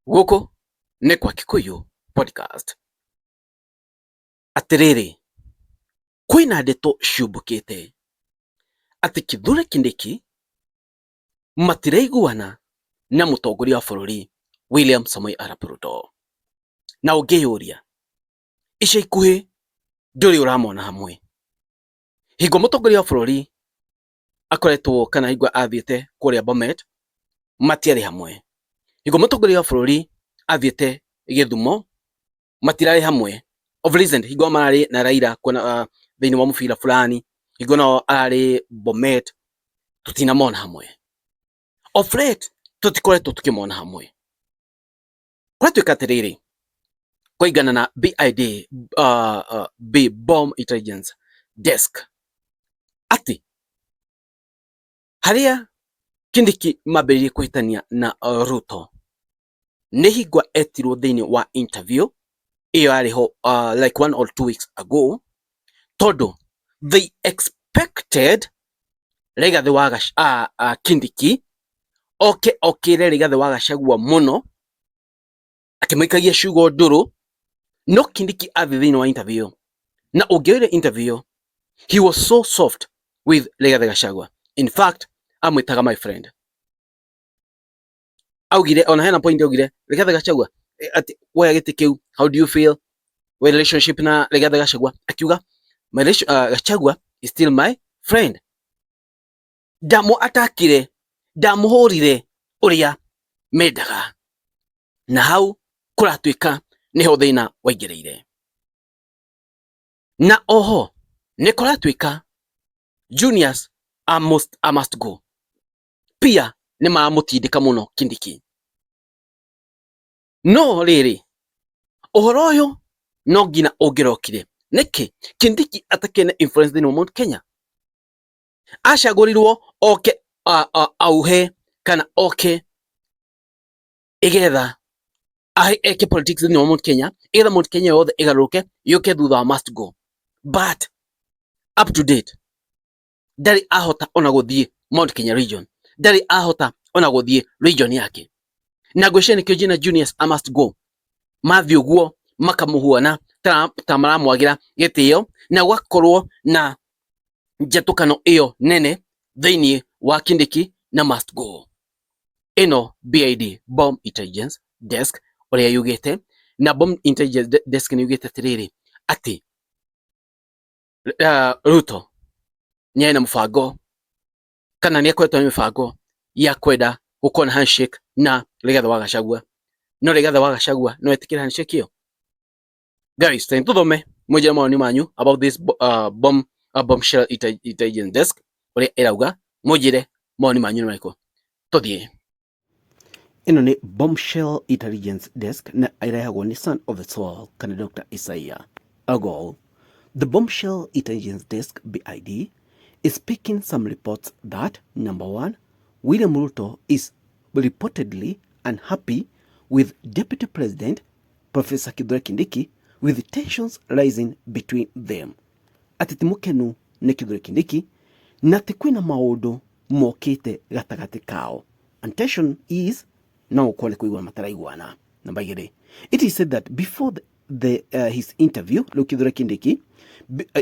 Gũkũ nĩ kwa Kikuyu Podcast. Atĩrĩrĩ, kwĩna ndeto ciũmbũkĩte atĩ Kithure Kindiki matiraiguana na mũtongoria wa bũrũri William Samoei Arap Ruto. Na ũngĩyũria, ica ikuhĩ ndũrĩ ũramona hamwe. Hingo mũtongoria wa bũrũri akoretwo kana hingo athiĩte kũrĩa Bomet matiarĩ hamwe. Hingo mũtongoria wa bũrũri athiĩte Gĩthumo matirarĩ hamwe. Of recent hingo mararĩ na Raila kuona thĩinĩ wa mũbira fulani, hingo nao ararĩ Bomet tũtinamona hamwe. Of late tũtikoretwo tũkĩmona hamwe. Kũratuĩka atĩrĩrĩ, kũringana na BID, B Bomb Intelligence Desk, atĩ harĩa Kindiki mambĩrĩirie kũhĩtania na Ruto nĩ hingo etirwo thĩinĩ wa interview ĩyo yarĩ ho like 1 or 2 weeks ago, tondũ they expected Rigathĩ wa Kindiki oke okĩre Rigathĩ wa Gachagua mũno akĩmũikagia ciugo ndũrũ. No Kindiki athiĩ thĩinĩ wa interview, na ũngĩoire interview, he was so soft with Rigathĩ Gachagua. In fact, amwĩtaga "my friend". Augire ona hena point, augire Rigathĩ Gachagua atĩ woya gĩtĩ kĩu, how do you feel we relationship na Rigathĩ Gachagua? Akiuga, "My relation, Gachagua is still my friend. Ndamũ atakire, ndamũhũrire ũrĩa mendaga." Na hau kũratuĩka nĩho thĩna waingĩrĩire. Na oho nĩ kũratuĩka juniors a must go pia nĩ maramũtindĩka mũno Kindiki. No rĩrĩ, ũhoro ũyũ no nginya ũngĩrokire nĩkĩ Kindiki atakĩrĩ na influence thĩinĩ wa Mount Kenya. Acagũrirwo oke auhe kana oke igetha eke politics thĩinĩ wa Mount Kenya, igetha Mount Kenya yothe ĩgarũrũke yũke thutha wa must go. But up to date ndarĩ ahota ona gũthiĩ Mount Kenya region, ndarĩ ahota ona gũthiĩ region yake. Na ngwĩciria nĩkĩo Gina Juniors a must go mathiĩ ũguo makamũhuana ta maramwagĩra gĩtĩo, na gũgakorwo na njatũkano ĩyo nene thĩinĩ wa Kindiki na must go. Ĩno BID, Bomb Intelligence Desk, ũrĩa yugĩte, na Bomb Intelligence Desk nĩ yugĩte atĩrĩrĩ, atĩ Ruto nĩ arĩ na mũbango kana nĩ akoretwo na mĩbango ya kwenda gũkorwo na handshake na Rigathĩ wa Gachagua. No Rigathĩ wa Gachagua no etĩkĩre handshake ĩyo? Guys, tũthome mũnjĩre mawoni manyu about this bombshell intelligence desk ũrĩa ĩrauga. Mũnjĩre mawoni manyu nĩ marĩkũ. Tũthiĩ. Ĩno nĩ Bombshell Intelligence Desk na ĩrehagwo nĩ Son of the Soil kana Dr. Isaiah Ogol. The Bombshell Intelligence Desk, BID, is picking some reports that number one, William Ruto is reportedly unhappy with Deputy President Professor Kithure Kindiki, with tensions rising between them. Atĩ ti mũkenu nĩ Kithure Kindiki na atĩ kwĩna maũndũ mokĩte gatagatĩ kao, and tension is no gũkorwo nĩ kũiguana mataraiguana. Namba igĩrĩ, it is said that before his interview, rĩu Kithure Kindiki,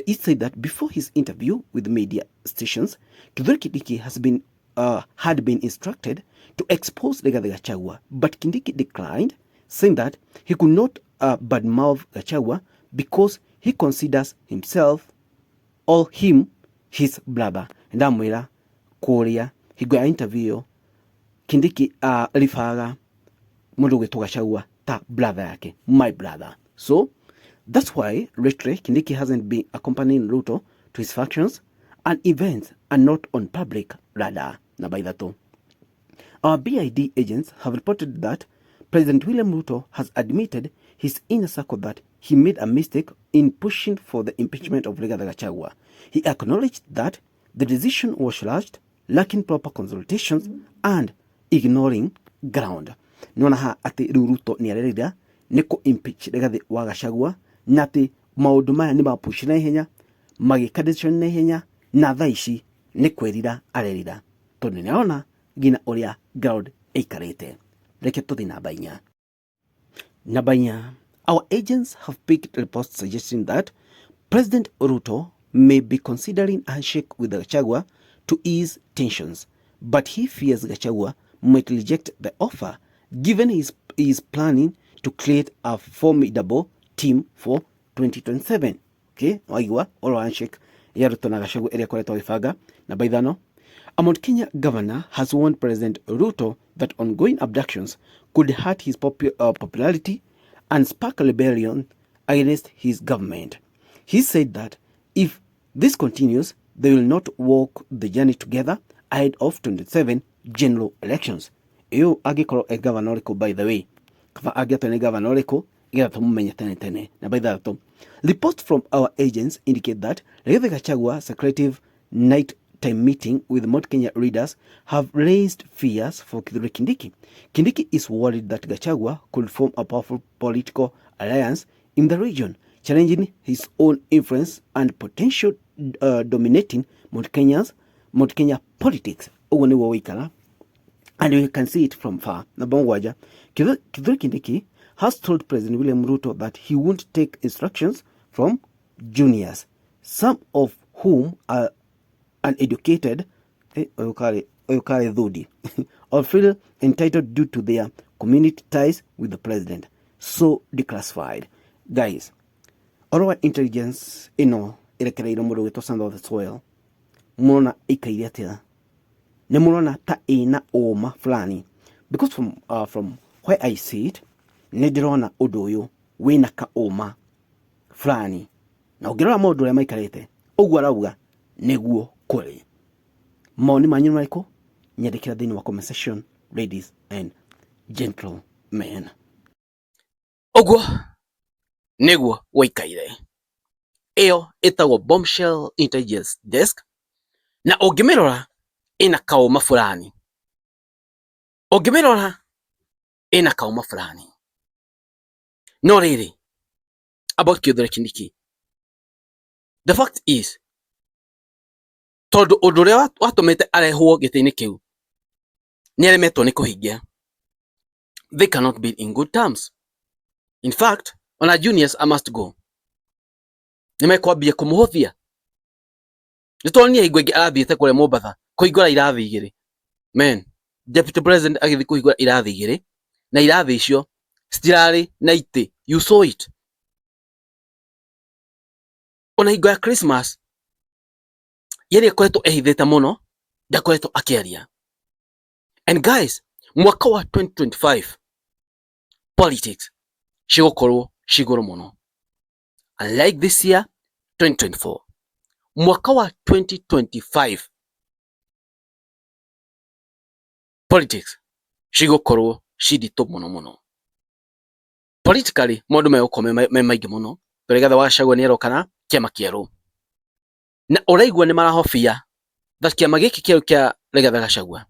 it said that before his interview with media stations, Kithure Kindiki has been had been instructed to expose Rigathi Gachagua, but Kindiki declined, saying that he could not badmouth Gachagua because he considers himself or him his brother. Ndamwĩra kũrĩa hingo ya interview ĩyo Kindiki ribaga mũndũ ũgwĩtwo Gachagua ta brother yake, "my brother". So that's why lately Kindiki hasn't been accompanying Ruto to his functions and events and not on public radar. Namba ithatũ, our BID agents have reported that President William Ruto has admitted his inner circle that he made a mistake in pushing for the impeachment of Rigathi Gachagua. He acknowledged that the decision was rushed, lacking proper consultations and ignoring ground. Nĩwona haha atĩ rĩu Ruto nĩ arerira nĩ kũ impeach Rigathi wa Gachagua, na atĩ maũndũ maya nĩ mapush na ihenya, magĩka decision na ihenya, na thaa ici nĩ kwĩrira arerira tondũ nĩ arona nginya ũrĩa ground ĩikarĩte. Reke tũthiĩ namba inya. Namba 4, our agents have picked reports suggesting that President Ruto may be considering a handshake with Gachagua to ease tensions, but he fears Gachagua might reject the offer given his is planning to create a formidable team for 2027. Okay, waigua oro handshake ya Ruto na Gachagua ĩrĩa ĩkoretwo agĩbanga. Namba 5, a Mount Kenya governor has warned President Ruto that ongoing abductions could hurt his popularity and spark rebellion against his government. He said that if this continues, they will not walk the journey together ahead of 27 general elections. Ĩyo angĩkorwo e governor ũrĩkũ, by the way, kaba angĩatwo nĩ governor ũrĩkũ getha tũmũmenye tene tene. Namba 6, reports from our agents indicate that Rigathi Gachagua secretive night time meeting with Mount Kenya leaders have raised fears for Kithure Kindiki. Kindiki is worried that Gachagua could form a powerful political alliance in the region, challenging his own influence and potential dominating Mount Kenya politics. Ũguo nĩguo gũikara, and you can see it from far. Namba 7, Kithure Kindiki has told President William Ruto that he won't take instructions from juniors, some of whom are uneducated, ũyũ karĩ thudi, or feel entitled due to their community ties with the president. So declassified. Guys, ũhoro wa intelligence ĩno ĩrekereirio mũndũ ũgwĩtwo Sons of the Soil, mũrona ĩikaire atĩa? Nĩ mũrona ta ĩna ũma fulani? Because from where I see it, nĩ ndĩrona ũndũ ũyũ wĩna ka ũma fulani, na ũngĩrora maũndũ ũrĩa maikarĩte ũguo arauga nĩguo kũrĩ. Mawoni manyu nĩ marĩkũ? Nyandĩkĩra thĩinĩ wa comment section, ladies and gentlemen. Ũguo nĩguo gũikaire. Ĩyo ĩtagwo Bombshell Intelligence Desk, na ũngĩmĩrora ĩna kaũma fulani, ũngĩmĩrora ĩna kaũma fulani. No rĩrĩ, about Kithure Kindiki, the fact is, tondũ ũndũ ũrĩa watũmĩte arehwo gĩtĩ-inĩ kĩu nĩ aremetwo nĩ kũhingia, they cannot be in good terms. In fact, ona juniors a must go nĩ mekwambia kũmũhũthia. Nĩ tuonire hingo ĩngĩ arathiĩte kũrĩa Mombatha kũhingũra irathi 2. Man, deputy president agĩthiĩ kũhingũra irathi 2, na irathi icio citirarĩ na itĩ. You saw it. Ona hingo ya Christmas yari akoretwo ehithĩte mũno, ndakoretwo akĩaria. And guys, mwaka wa 2025 politics cigũkorwo cigũrũ mũno, unlike this year 2024. Mwaka wa 2025 politics cigũkorwo cinditũ mũno mũno. Politically maũndũ megũkorwo me maingĩ mũno. Rigathi wa Gachagua nĩ aroka na kĩama kĩerũ, na ũraigua nĩ marahobia that kĩama gĩkĩ kĩerũ kĩa Rigathi Gachagua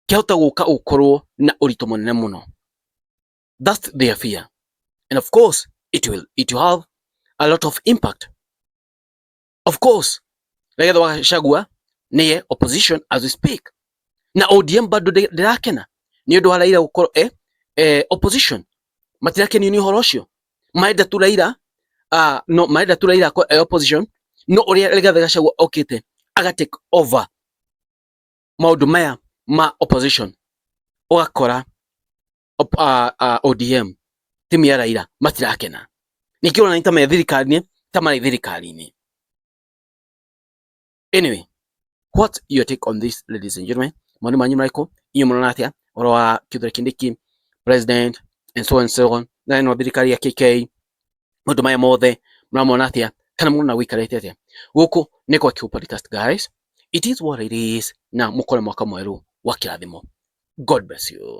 kĩahota gũka gũkorwo na ũritũ mũnene mũno. That's their fear, and of course it will have a lot of impact. Of course Rigathi wa Gachagua nĩye opposition as we speak, na ODM bado ndĩrakena nĩ ũndũ wa Raila gũkorwo opposition. Matirakenio nĩ ũhoro ũcio, marenda tu Raila, no marenda tu Raila akorwo opposition. No ũrĩa Rigathi Gachagua okĩte aga take over maũndũ maya ma opposition, ũgakora ODM timu ya Raila matirakena. Ningĩ ũrona nĩ ta me thirikari-inĩ, ta marĩ thirikari-inĩ. Anyway, what your take on this, ladies and gentlemen? Maoni manyu marĩkũ? Inyuĩ mũrona atĩa ũhoro wa Kithure Kindiki, president, and so on and so on, na ĩno thirikari ya KK, maũndũ maya mothe mũramona atĩa, kana mũrona gũikarĩte atĩa? Gũkũ nĩ kwa Q Podcast, guys. It is what it is, na mũkore mwaka mwerũ wa kĩrathimo. God bless you.